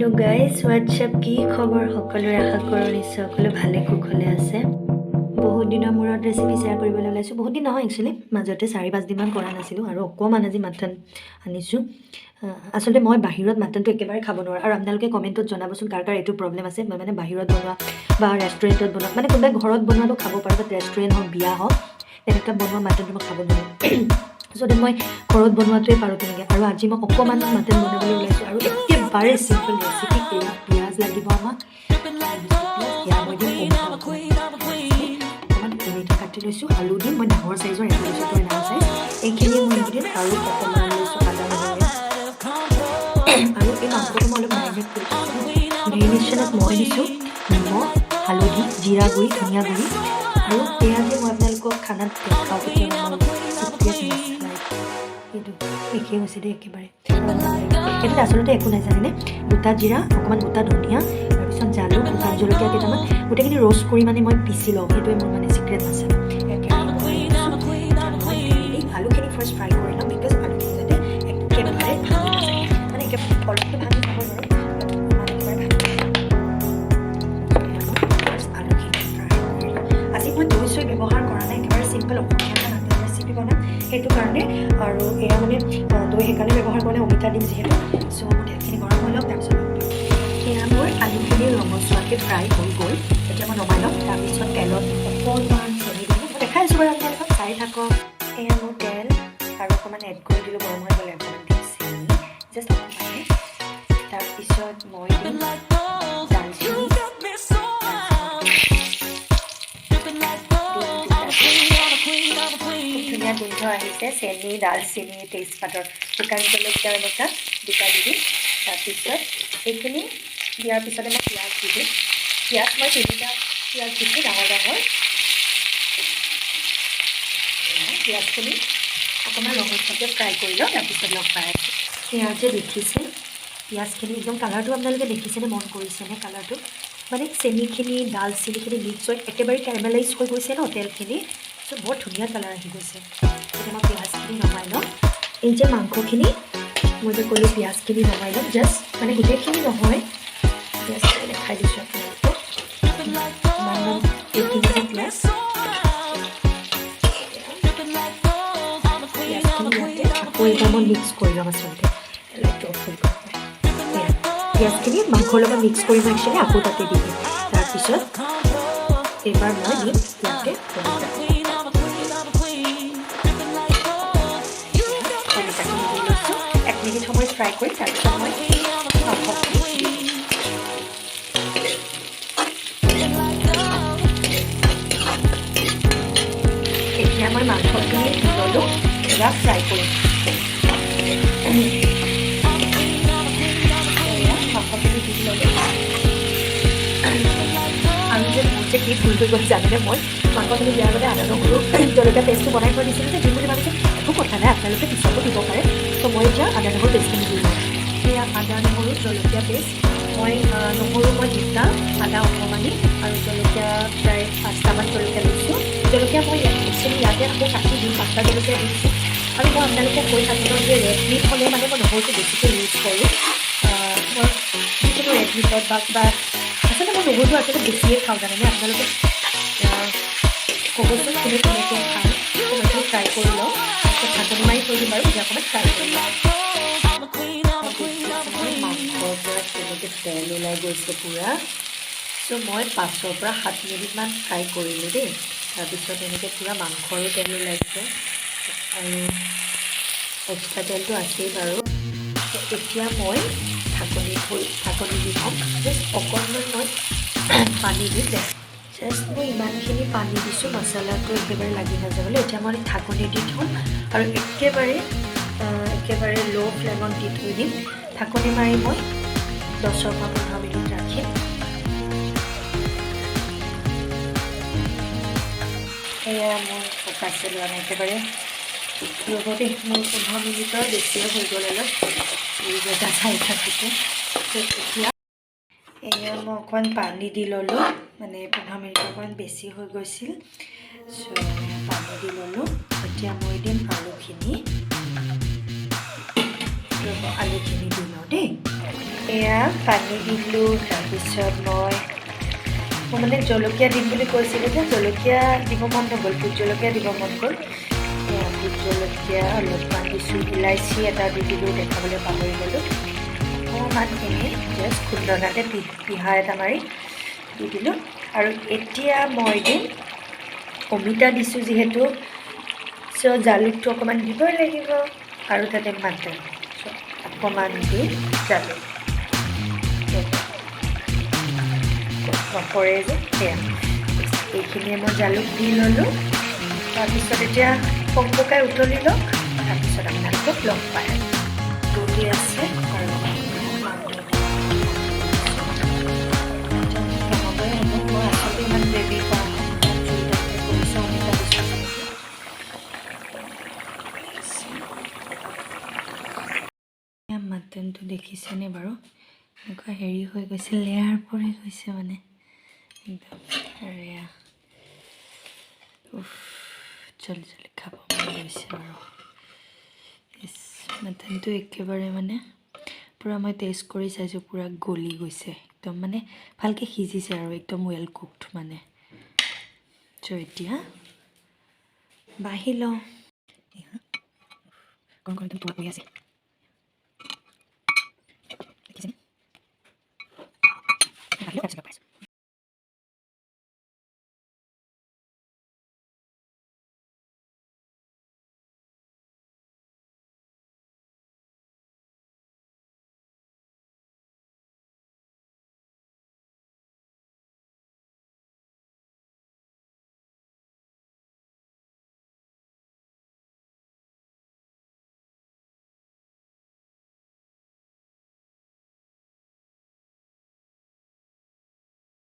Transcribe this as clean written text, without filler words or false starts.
Hello' guys, WhatsApp, কি খবৰ সকলোৰে? আশা কৰোঁ নিশ্চয় সকলো ভালে কুশলে আছে। বহুত দিনৰ মূৰত ৰেচিপি শ্বেয়াৰ কৰিবলৈ ওলাইছোঁ। বহুত দিন নহয় একচুৱেলি, মাজতে 4-5 দিনমান কৰা নাছিলোঁ আৰু অকণমান আজি মাটন আনিছোঁ। আচলতে মই বাহিৰত মাটনটো একেবাৰে খাব নোৱাৰোঁ আৰু আপোনালোকে কমেণ্টত জনাবচোন কাৰ কাৰ এইটো প্ৰব্লেম আছে। মই মানে বাহিৰত বনোৱা বা ৰেষ্টুৰেণ্টত বনোৱা, মানে কোনোবাই ঘৰত বনোৱাটো খাব পাৰোঁ, বাট ৰেষ্টুৰেণ্ট হওক, বিয়া হওক, তেনেকুৱা বনোৱা মাটনটো মই খাব নোৱাৰোঁ। চ' মই ঘৰত বনোৱাটোৱে পাৰোঁ তেনেকৈ। আৰু আজি মই অকণমান মাটন বনাবলৈ ওলাইছোঁ আৰু একেবাৰে চিম্পল ৰেচিপি। এয়া পিঁয়াজ লাগিব আমাক, এয়া মই দিম অমিতা, অকণমান অমিতা কাটি লৈছোঁ। আলু দিম, মই ডাঙৰ চাইজৰ এটা লৈছোঁ, একেবাৰে ডাঙৰ চাইজ। এইখিনিয়ে মই ইনগ্ৰিডিয়েণ্ট আৰু অকণমান লৈছোঁ আদা নহৰু। আৰু এই মাংসটো মই অলপ মেৰিনেট কৰি থৈছোঁ। মেৰিনেশ্যনত মই দিছোঁ নিমখ, হালধি, জিৰা গুড়ি, ধনিয়া গুড়ি আৰু এয়া যে মই আপোনালোকক খানাত দেখাওঁ কেতিয়াবা, মোৰ চিক্ৰেট মছলা এইটো। শেষেই হৈছে দেই একেবাৰে। এইটোত আচলতে একো নাই জানেনে? গোটা জিৰা অকণমান, গোটা ধনিয়া, তাৰপিছত জালুক, শুকান জলকীয়া কেইটামান, গোটেইখিনি ৰ'ষ্ট কৰি মানে মই পিচি লওঁ। সেইটোৱে মোৰ মানে চিক্ৰেট মছলা। আলুখিনি ফাৰ্ষ্ট ফ্ৰাই কৰি ল'ম, because আলুখিনি যাতে একেবাৰে ভাঙি নাযায়। মানে একেবাৰে অলপটো ভাঙি যাব বাৰু, ইমান একেবাৰে ভাঙি ফাৰ্ষ্ট আলুখিনি ফ্ৰাই কৰি ল'ম। আজি মই দৈ চৈ ব্যৱহাৰ কৰা নাই, একেবাৰে চিম্পল অসমীয়া এটা মাটন ৰেচিপি বনাম, সেইটো কাৰণে। আৰু এয়া মানে দৈ সেইকাৰণে ব্যৱহাৰ কৰা নাই, অমিতা দিম যিহেতু। চ' মোৰ তেলখিনি গৰম হৈ লওক, তাৰপিছত লগ পাম। এয়া মোৰ আলুখিনি ৰঙচুৱাকৈ ফ্ৰাই হৈ গ'ল। এতিয়া মই নমাই ল'ম। তাৰপিছত তেলত অকণমান চেনি দিম। মই দেখাই আছোঁ বাৰু আপোনালোকক, চাই থাকক। এয়া মোৰ তেল আৰু অকণমান এড কৰি দিলোঁ, গৰম হৈ গ'লে অকণমান দিম চেনি, জাষ্ট অকণমানহে। তাৰপিছত মই দিম দালচেনি। খুব ধুনীয়া গোন্ধ আহিছে চেনি, দালচেনি, তেজপাতৰ, শুকান জলকীয়া এনেকুৱা দুটা দি দিম। তাৰপিছত এইখিনি দিয়াৰ পিছতে মই পিঁয়াজ দি দিম। পিঁয়াজ মই তিনিটা পিঁয়াজ দিছোঁ, ডাঙৰ ডাঙৰ। পিঁয়াজখিনি অকণমান ৰঙচুৱাকৈ ফ্ৰাই কৰি লওঁ, তাৰপিছত লগ পাই আছোঁ। পিঁয়াজ যে দেখিছে, পিঁয়াজখিনি একদম কালাৰটো আপোনালোকে দেখিছেনে, মন কৰিছেনে? কালাৰটো মানে চেনিখিনি, ডালচেনিখিনি মিক্স হৈ একেবাৰে কেৰামেলাইজ হৈ গৈছে ন তেলখিনি। চ' বৰ ধুনীয়া কালাৰ আহি গৈছে। এতিয়া মই পিঁয়াজখিনি নমাই ল'ম। এই যে মাংসখিনি, মই যে ক'লোঁ পিঁয়াজখিনি নমাই ল'ম, জাষ্ট মানে গোটেইখিনি নহয়, পিঁয়াজখিনি দেখাই দিছোঁ আপোনালোকক ইমানমান। এইখিনি যে পিঁয়াজ, পিঁয়াজখিনি ইয়াতে আকৌ এবাৰ মই মিক্স কৰি ল'ম। আচলতে লাইটটো অফ কৰি ল'ম। এয়া পিঁয়াজখিনি মাংসৰ লগত মিক্স কৰি মই একচুৱেলি আকৌ তাতে দি দিম। তাৰপিছত এইবাৰ মই দিম ইয়াতে অমিতা। অমিতাখিনি দি লৈছোঁ। 1 মিনিট সময় ফ্ৰাই কৰি তাৰপিছত মই মাংসখিনি দি দিম। এতিয়া মই মাংসখিনি দি ল'লোঁ, এবাৰ ফ্ৰাই কৰিম। এয়া মাংসখিনি দি ল'লোঁ। আৰু যে মোৰ যে কি ভুল হৈ গ'ল জানেনে? মই মাংসখিনি দিয়াৰ আগতে আদা, নহৰু, জলকীয়া পেষ্টটো বনাই থৈ দিছিলোঁ যে, দিম বুলি ভাবিছোঁ। একো কথা নাই, আপোনালোকে পিছতো দিব পাৰে। চ' মই এতিয়া আদা, নহৰু পেষ্টখিনি দি লওঁ। সেয়া আদা, নহৰু, জলকীয়া পেষ্ট। মই নহৰু মই দুটা, আদা অকণমানি আৰু জলকীয়া প্ৰায় পাঁচটামান জলকীয়া লৈছোঁ। জলকীয়া মই ইয়াত একচুৱেলি ইয়াতে আকৌ কাটি দিম, পাঁচটা জলকীয়া দিছোঁ। আৰু মই আপোনালোকক কৈ থাকোঁ ন যে ৰেড মিট হ'লে মানে মই নহৰুটো বেছিকৈ ইউজ কৰোঁ। মই যিকোনো ৰেড মিটত বা কিবা, আচলতে মই নহৰুটো আচলতে বেছিয়ে খাওঁ, জানেনে? আপোনালোকে ক'বচোন কোনে কেনেকৈ খায়। মই এইখিনি ফ্ৰাই কৰি লওঁ, তাৰপিছত ঢাকনি মাৰি থৈ দিম বাৰু। এতিয়া অকণমান ফ্ৰাই কৰি লওঁ। মাংসৰ পৰা কেনেকৈ তেল ওলাই গৈছে পূৰা। চ' মই 5ৰ পৰা 7 মিনিটমান ফ্ৰাই কৰিলোঁ দেই। তাৰপিছত এনেকৈ পূৰা মাংসৰো তেল ওলাইছে আৰু এক্সট্ৰা তেলটো আছেই বাৰু। এতিয়া মই ঢাকনি দি থ'ম। জাষ্ট অকণমান মই পানী দিম। জাষ্ট মই ইমানখিনি পানী দিছোঁ, মছলাটো একেবাৰে লাগি নাযাবলৈ। এতিয়া মই ঢাকনি দি থ'ম আৰু একেবাৰে একেবাৰে ল' ফ্লেমত দি থৈ দিম। ঢাকনি মাৰি মই 10ৰ পৰা 15 মিনিট ৰাখিম। এয়া মোৰ ফ'কাছে লোৱা নাই একেবাৰে। ৰ'ব দেই, মোৰ 15 মিনিটৰ বেছিয়ে হৈ গ'ল অলপ এটা চাই থাকোঁতে। এতিয়া এয়া মই অকণমান পানী দি ল'লোঁ, মানে 15 মিনিট অকণমান বেছি হৈ গৈছিল। চ' পানী দি ল'লোঁ। এতিয়া মই দিম আলুখিনি। ৰ'ব, আলুখিনি দি লওঁ দেই। এয়া পানী দিলোঁ। তাৰপিছত মই মানে জলকীয়া দিম বুলি কৈছিলোঁ যে, জলকীয়া দিব মন নগ'ল, ভোট জলকীয়া দিব মন গ'ল। এয়া ভোট জলকীয়া অলপমান দিছোঁ, ইলাচি এটা দি দিলোঁ, দেখাবলৈ পাহৰি গ'লোঁ। অকণমান এনেই জাষ্ট খুন্দনাতে পিহা এটা মাৰি দি দিলোঁ। আৰু এতিয়া মই দিম অমিতা দিছোঁ যিহেতু, চ' জালুকটো অকণমান দিবই লাগিব। আৰু তাতে মাটন, চ' অকণমান দিম জালুক, নপৰে যে। সেয়া এইখিনিয়ে মই জালুক দি ল'লোঁ। তাৰপিছত এতিয়া পকপকাই উতলি লওক, তাৰপিছত আপোনালোকক লগ পাই। উতলি আছে আৰু নহ'বই হ'ব। মই আচলতে ইমান গ্ৰেভি কৰা নাই, জোল টাইপে কৰিছোঁ, অমিতা দিছোঁ যিহেতু। মাটনটো দেখিছেনে বাৰু? এনেকুৱা হেৰি হৈ গৈছে, লেয়াৰ পৰি গৈছে মানে একদম। আৰু এয়া উফ, জলদি জলদি খাব মন গৈছে বাৰু। মাটনটো একেবাৰে মানে পূৰা মই টেষ্ট কৰি চাইছোঁ, পূৰা গলি গৈছে একদম, মানে ভালকৈ সিজিছে আৰু একদম ৱেল কুকড মানে। চ' এতিয়া বাঢ়ি লওঁ। গৰম গৰম একদম ধোঁৱা পৰি আছে, দেখিছেনে? বাঢ়ি লওঁ, তাৰপিছত লগ পাইছোঁ।